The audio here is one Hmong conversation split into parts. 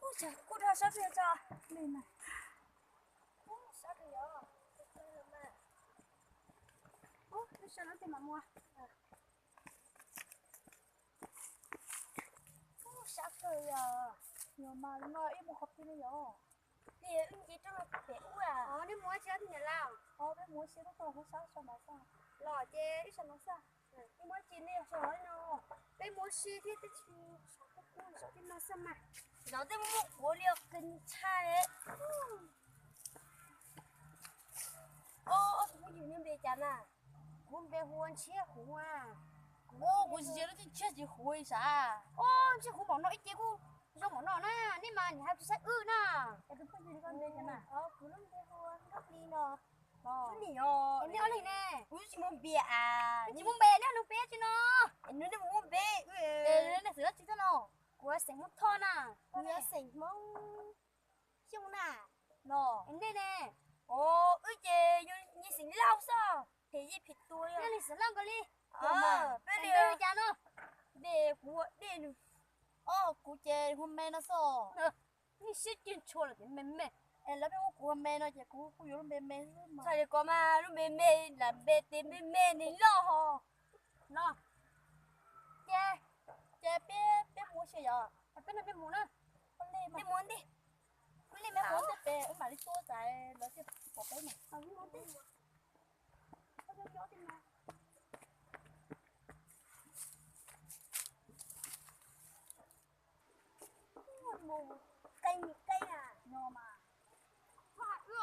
Ub, kuj rog sab plig tso. Ub, sab plig yog. Ub, lub sab lub plig mam muag. Ub, sab kawg yog. Yog mas no ib muag qhov plig li yog. Plig wb nce rau pem ub a. Os, nej muab tsis niam laus. Os, peb muab si lub tog hauv sab so mas xwb. Los ces ib so mas xwb. Ib muab tsis nej so no. Peb muab si thiab teb tsis no xwb mas. Zov tej muaj quav li os, kawg ntshai. Ob, ob tug phooj ywg nej npe cas na? Kuv npe hu ua Ntshiab Huv a. Kuv tsis ntsia lub txij Ntshiab tsis Huv li sav. Ob, Ntshiab Huv npaum no ib ce kuj zoo npaum no na, nej mas nim hais tsis saib wb na. Es tus phooj ywg li koj npe cas na? Kuv lub npe hu ua Nkauj Hli no. Kuv nim, es nej ob leeg ne? Kuv tsis muaj npe a. Tsis muaj npe, nej lub npe tsi no? Es nws nej mus muaj npe. Es nej xeem dab tsi thiab no? Kuv xeem Hmoob Thoj na. Kuv xeem Hmoob Xyooj na. No, nej ne? Os, wb ces yog nyias xeem Lauj xwb, phem yeej phem tuag. Yog li xeem Lauj nkaus li. Peb li cas no? Dej, kuv hu ua Dej nws. Os, kuv ces hu ua Me no xwb. Nej siab ceg ntshua los ces Me Me. Es lawv pheej hu kuv hu ua Me no ces kuv kuj yuav lub npe Me xwb mas. Txhais li ko mas lub npe Me lam npe tes Me Me nws loj ho. No, ces, ces peb, peb mus ua si yom? Peb no peb mus na. Peb mus ntej, peb mus ntej pem wb mam li tuaj tas lawv thiaj pom peb na. Mus qee mus qee a. No mas. Txhob hais wb os.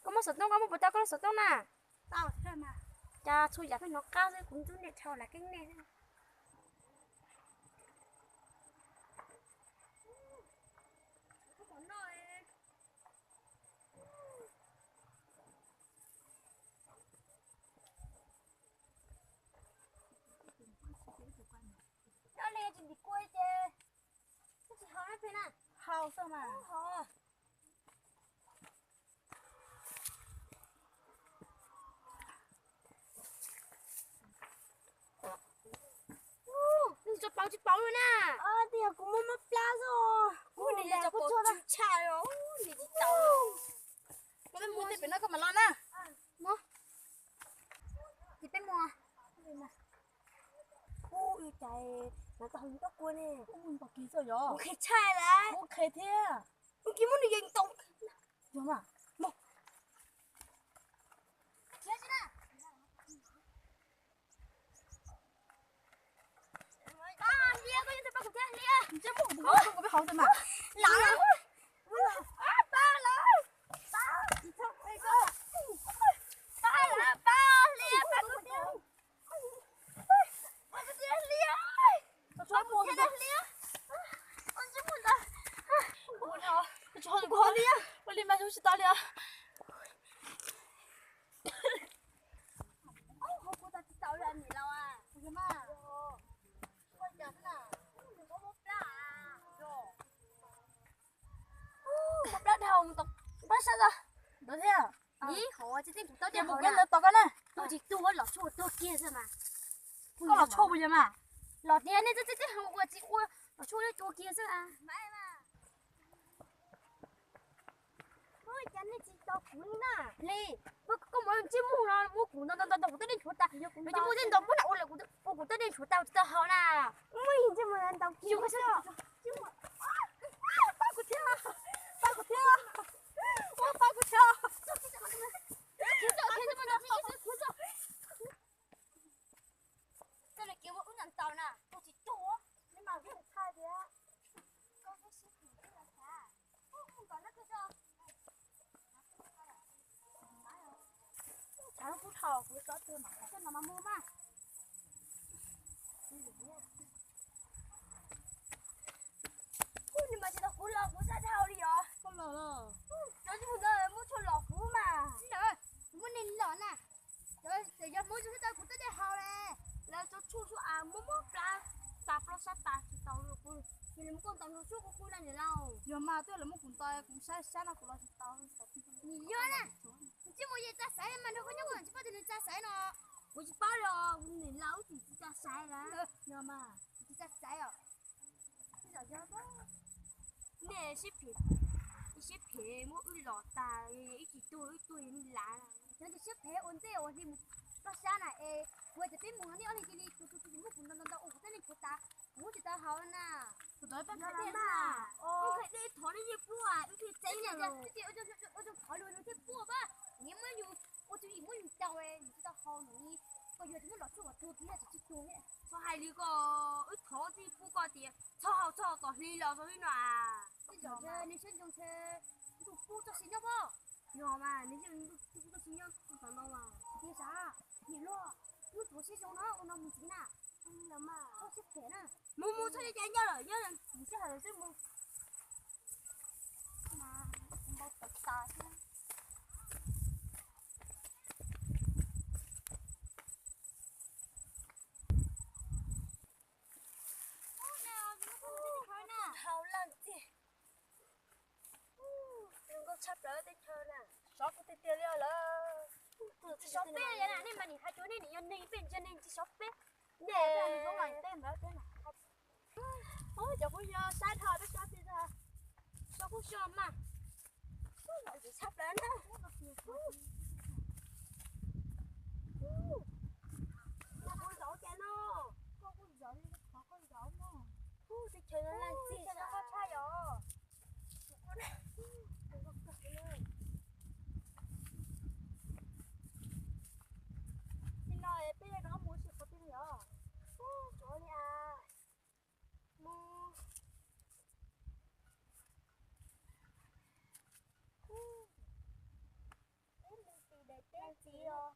Koj muaj xov tooj, koj muaj puas tau koj lub xov tooj na? Cas txhua yam pheej hnov qab xwb, kuv twb niaj dhau lam keeb nej. Nyob li tsis ntim kua ces tsis haus na peb na. Haus xwb mas. Nws tso pauv tsis pauv li na. Tias kuv muaj mob plab xwb. Kuv nim tso pauv tsis tshaj li, nim tsis tau. Koj peb mus tej pem no koj mam los na. Ces peb mus. Ub, ib cas mas tau hauv toj kua ne. Ub, mus ntau kiag xwb yog. Kuv qhia tshaj lawm. Kuv qhia thiab. Mus kiag muab nws yees tau. Yog mas. Mus. Khiav tsis na. Pab Hlia, koj yeej tsis pab kuv thiab Hlia. Ntsej muag kuv pab kuv peb hauv xwb mas. Lawv. Pab lawv. Pab lawv, pab Hlia, pab kuv thiab. Pab kuv thiab Hlia. Pab kuv thiab Hlia. Ntsej muag ntawd. Kuv hauv kuv hauv Hlia. Ua li mas zoo tsis tau li os. Ub, kuv tau tsis tau li niam laus a. Kuv yog mas. Koj cas xwb na? Kuv mob plab a. Mob plab dhau mus tom plab sab tod. Ntawd thiab. Ib hov tsis tej kuv tau ces mus koj ntawd tos koj na. Tuag tsis tuag los tshuaj tuag kiag xwb mas. Koj los tshuaj puas yog mas? Los tias nej txij txij txij hauv ua tsis ua los tshuaj tuag kiag xwb. Ua cas nej tsis tos kuv li na? Li, koj muab ntsej muag no muab kuv ntaus ntaus ntaus kuv tej dej nchuav tas. Nws tsis muaj tej ntaus puag nram ua lawm, ua kuv tej dej nchuav tas tsis tau haus na. Muaj ntsej muag ntaus kuv. Pab kuv thiab, pab kuv thiab, pab kuv thiab. Txoj niag kev ua wb ntaus na, tus tsis tuag, neb mas yeej tshaj tiag. Koj twb sib tim wb los xav, mus kom no twg tso. Tshav kub dhau, kuv txhob twg mas, koj no mas mus mas. Ub, nws mas tsis tau kuv los kuv sab dhau li os. Koj los los. Cov tsis mus ntawd muab tshuaj los kuv mas. Muab nej los na. Cov Twb lawv muab kuv ntaus, kuv saib sab no kuv los tsis tau. Nws yog na, nws tsis mus yem txaj xaiv mas nrog koj nyob koj tsis paub tias nws txaj xaiv no. Kuv tsis paub los nws los wb tsis txaj xaiv lawm. Yog mas, tsis txaj xaiv os. Nej siab phem, siab phem muab wb los tag, ib tsis tuag wb tuag li lav. Nws siab phem ua ntej ua hli mus toj sab na es kuv tias peb mus nej ob leeg cia li tus tus tus muab kuv ntaus ntaus ua kuv tej neeg kuv tas, kuv tsis tau haus na. Kuv tau peb phem dej na. Kuv phem dej thov nej yeej puab wb thiaj txeeb na. Ua zoo thov luag luag thiaj puab pab, nyias muab yus ua tus yim muab yus caum nws tsis tau haus nws, koj yuav tsis muab los tsuj kom tuag kiag tsis tsis tuag thiab. Txhob hais li ko, wb thov txij pub koj tias txhob haus txhob haus kom hli los txog li no a. Tej zaum nws siab zoo ntshe ntuj pub txoj sia nyob pob. Yog mas nws yeej ntuj pub txoj sia nyob tom no mas. Tias sav, niam hluas, wb thov siab zoo no ua no mus ntxiv na. Txhob siab phem na. Mus mus txhob cai cai nyob lawm nyob mus sij hawm xwb mus. Mas npau taws tas thiab. Haus lawm txiv. Zoo nkauj tshaj plaws teb chaws na. Sov kuv tiag tiag li lawm. Tsis sov peb li na, nej mas nim hais rau nej nim yog neeg peb ntsia neeg tsis sov peb. Nej zoo los tej ntawd peb mas. Cov kuj yog saib dhau peb sab peb sov kuj sov mas. Tshaj plaws na. Kuv zaum cas no. Koj kuj zaum li qhov koj zaum no. Teb chaws no laj txij no qab tshaj yom. Li no peb no mus tsis qhov twg yom. Tsuav li a. Mus. Peb mus tim daim teb txiv os.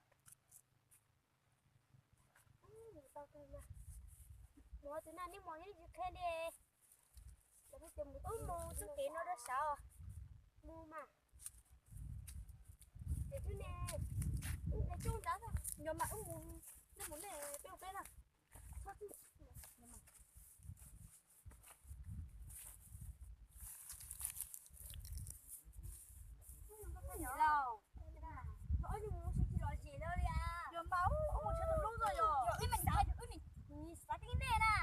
Mus tus no nej mus nej tsis qhia li. Wb mus txoj kev no rau saud. Mus mas. Ces wb ne, wb mus coob nrad, yog mas wb mus, nej mus nej peb mus peb na. Yog mas wb mus tsis los zem lawm li as. Yog mas wb mus saib tus hlub no yog. Wb mus saib, wb mus xav kev nej na.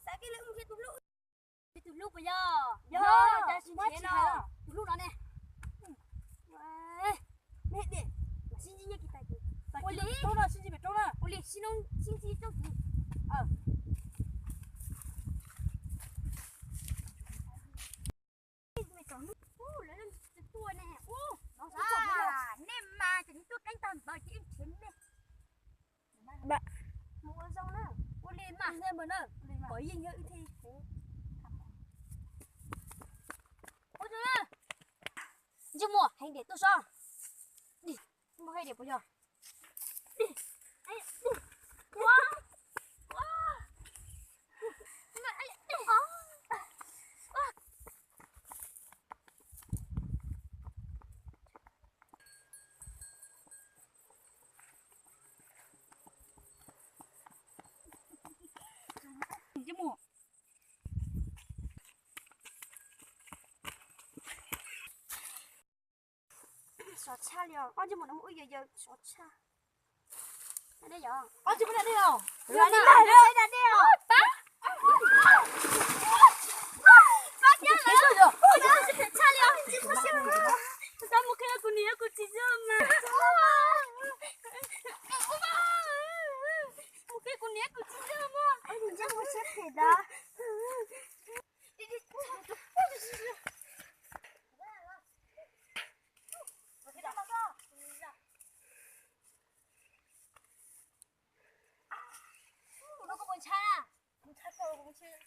Xav kev lawm wb mus saib tus hlub. Tus hlub puas yog? Yog, cas tsis nrhiav no. Tus hlub no ne. Nej tias mas sib ntsib nyob kis tas ces ua li roob na, sib ntsib pem roob na. Ua li sib ntsib roob tid. Nej mas ces nej tuaj qeeb tag ntawd ces wb nrhiav nej. Mus ua zoo na. Ua li mas, kom yeej yog wb thiaj. Ua zoo na. Ntsej muag heev diam tuaj sob. Muaj heev diam puas yog? Sov tshaj li os, ob ntsej muag no muaj wb yawg yawg sov tshaj. Ob ntsej muag da dej os. Pab thiab lawm. Tsis phem tshaj li os. Tau mus qhia kuv niam kuv txiv xwb mas. Mus qhia kuv niam kuv txiv xwb mas. Ua no koj puas ntshai na? Kuv ntshai kawg, kuv ntshai.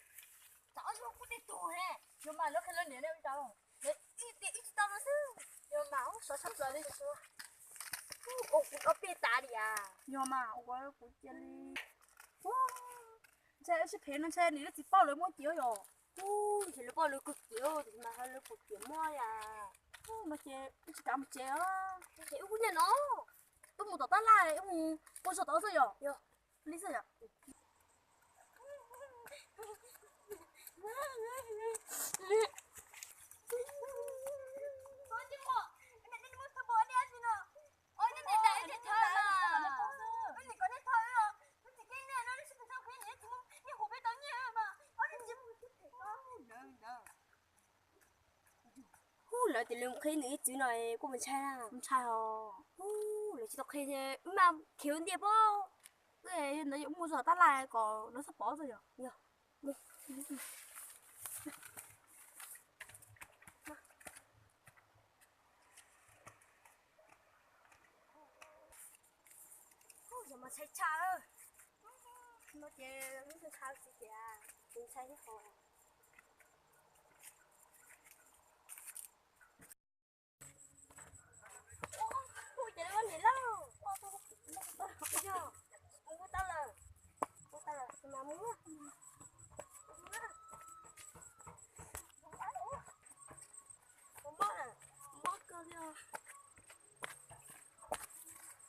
Tsam ob tug kuj tej tug ne, yog mas lawv qhia lawv niam ne ua cas, lawv ib tiam ib tsis tau no xwb. Yog mas sov tshaj plaws li. Ua kuv ob peb tas li as. Yog mas ua kuv cia li. Ntshai sib phem no ntshai niam lawv txiv paub lawv muab ciam yom. Ub, ntshe lawv paub lawv kawg ciam, tab sis mas lawv puas ciam muab yom. Ub, no ces wb tsis kav mus tsev os. Ces wb kuj nyob no, wb mus tom tab laj, wb mus ua zog tod xwb yom. Yog li xwb yom. Ub, Hu, lawv tias lawv mus qhib nws ib txwv no kuj mus ntshai na. Ntshai os. Hu, lawv tsis tau qhia ces wb mam khiav ua ntej pob. Wb ntawd yuav mus zog tab laj kom lawv txhob pom txog yog. Yog mas ntshai tshaj. No ces wb ntshai tsis tias, ntshai thiab qhov. Hu ces ua niam lauj, yog, mus tau lawm, mus tau lawm mas mus.